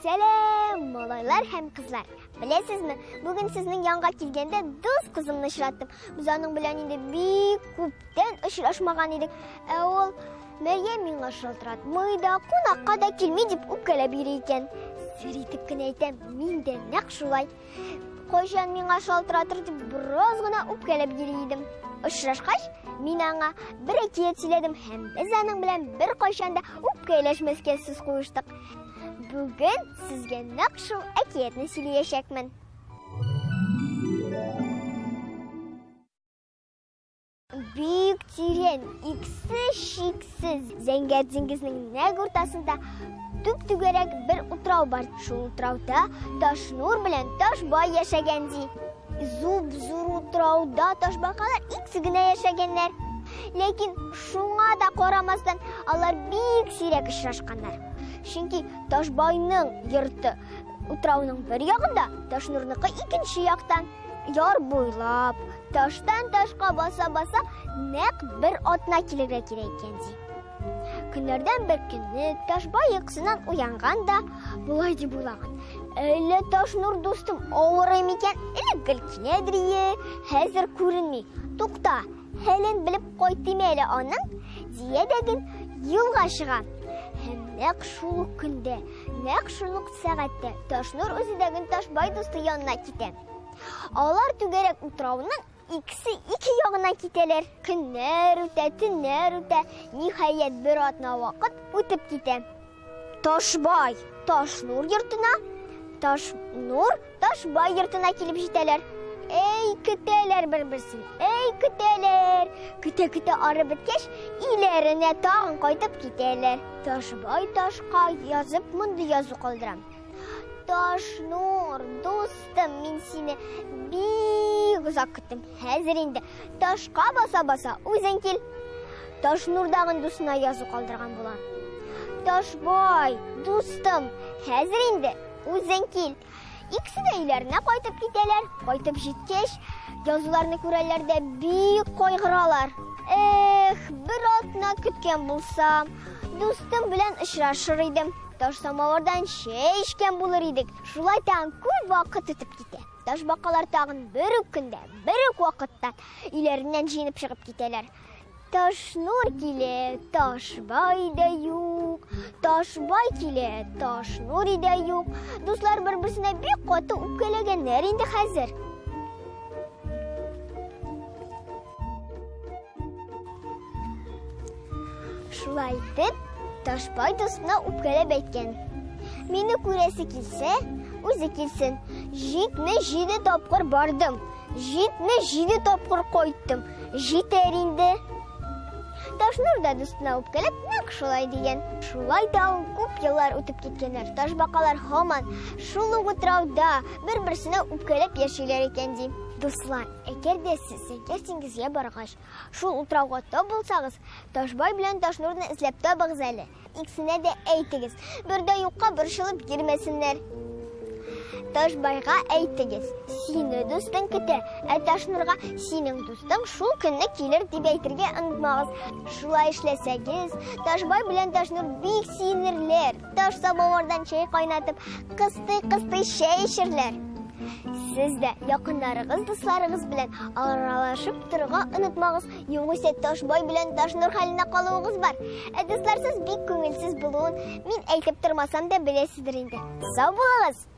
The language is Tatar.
Сәлам, малайлар һәм кызлар. Беләсезме, бүген сезнең янга килгәндә дус кызымны очраттым. Без аның белән инде бик күптән очрашмаган идек. Ә ул Мәрьям миңа шалтыратмый да, кунакка да килми дип үпкәләп йөри икән. Сер итеп кенә әйтәм, мин дә нәкъ шулай. Кайчан миңа шалтыратыр дип бераз гына үпкәләп йөри идем. Очрашкач, мин аңа бер әкият сөйләдем һәм без аның белән бер кайчан да үпкәләшмәскә сүз куештык. Бүген сезгә нәкъ шул әкиятне сөйләячәкмен. Бик тирән, иксез-чиксез зәңгәр диңгезнең нәкъ уртасында түп-түгәрәк бер утрау бар. Шул утрауда Ташнур белән Ташбай яшәгән ди. Зуп-зур утрауда ташбакалар икесе генә яшәгәннәр. Ләкин шуңа да карамастан, алар бик сирәк очрашканнар. Чөнки Ташбайның йорты утрауның бер ягында, Ташнурныкы икенче якта. Яр буйлап, таштан ташка баса-баса, нәкъ бер атна килергә кирәк икән, ди. Көннәрдән бер көнне Ташбай йокысыннан уянган да, болай дип уйлаган. Әллә Ташнур дустым авырый микән? Элек гел киләдер ие, хәзер күренми. Тукта, хәлен белеп кайтыйм әле аның, дия дә юлга чыга. Һәм нәкъ шул ук көндә, нәкъ шул ук сәгатьтә Ташнур үзе дә Ташбай дусты янына китә. Алар түгәрәк утрауның икесе ике ягына китәләр. Көннәр үтә, төннәр үтә, ниһаять бер атна вакыт үтеп китә. Ташбай Ташнур йортына, Ташнур Ташбай йортына килеп җитәләр. Әй, көтәләр бер-берсен, әй, көтәләр. Көтә-көтә арып беткәч, өйләренә тагын кайтып китәләр. Ташбай ташка язып мондый язу калдыра. Ташнур, дустым, мин сине бик озак көттем. Хәзер инде ташка баса-баса үзең кил. Ташнур дагын дусына язу калдырган була. Ташбай, дустым, хәзер инде үзең кил. Икесе дә өйләренә кайтып китәләр. Кайтып җиткәч, язуларны күрәләр дә бик кайгыралар. Эх, бер атна көткән булсам, дустым белән очрашыр идем. Таш самавырдан чәй эчкән булыр идек. Шулай тагын күп вакыт үтеп китә. Ташбакалар тагын бер үк көндә, бер үк вакытта өйләреннән җыенып чыгып китәләр. Ташнур килә, Ташбай да юк. Ташбай килә, Ташнур дә юк. Дуслар бер-берсенә бик каты үпкәләгәннәр инде хәзер. Шулай итеп, Ташбай дустына үпкәләп әйткән. Мине күрәсе килсә, үзе килсен. 77 тапкыр бардым, 77 тапкыр кайттым. Җитәр инде. Ташнур да дустына үпкәләп нәкъ шулай дигән. Шулай тагын күп еллар үтеп киткәннәр. Ташбакалар һаман шул ук утрауда бер-берсенә үпкәләп яшиләр икән ди. Дуслар, әгәр дә сез Зәңгәр диңгезгә баргач, Шул утрауга тап булсагыз, Ташбай белән Ташнурны эзләп табыгыз әле. Икесенә дә әйтегез, бер дә юкка борчылып йөрмәсеннәр. Ташбайга әйтегез, сине дустың көтә, ә Ташнурга синең дустың шул көнне килер дип әйтергә онытмагыз. Шулай эшләсәгез, Ташбай белән Ташнур бик сөенерләр. Таш самавырдан чәй кайнатып, кыстый-кыстый чәй эчерләр. Сез дә якыннарыгыз, дусларыгыз белән аралашып торырга онытмагыз. Югыйсә Ташбай белән Ташнур хәленә калуыгыз бар. Ә дусларсыз бик күңелсез булуын мин әйтеп тормасам да беләсездер инде. Сау булыгыз!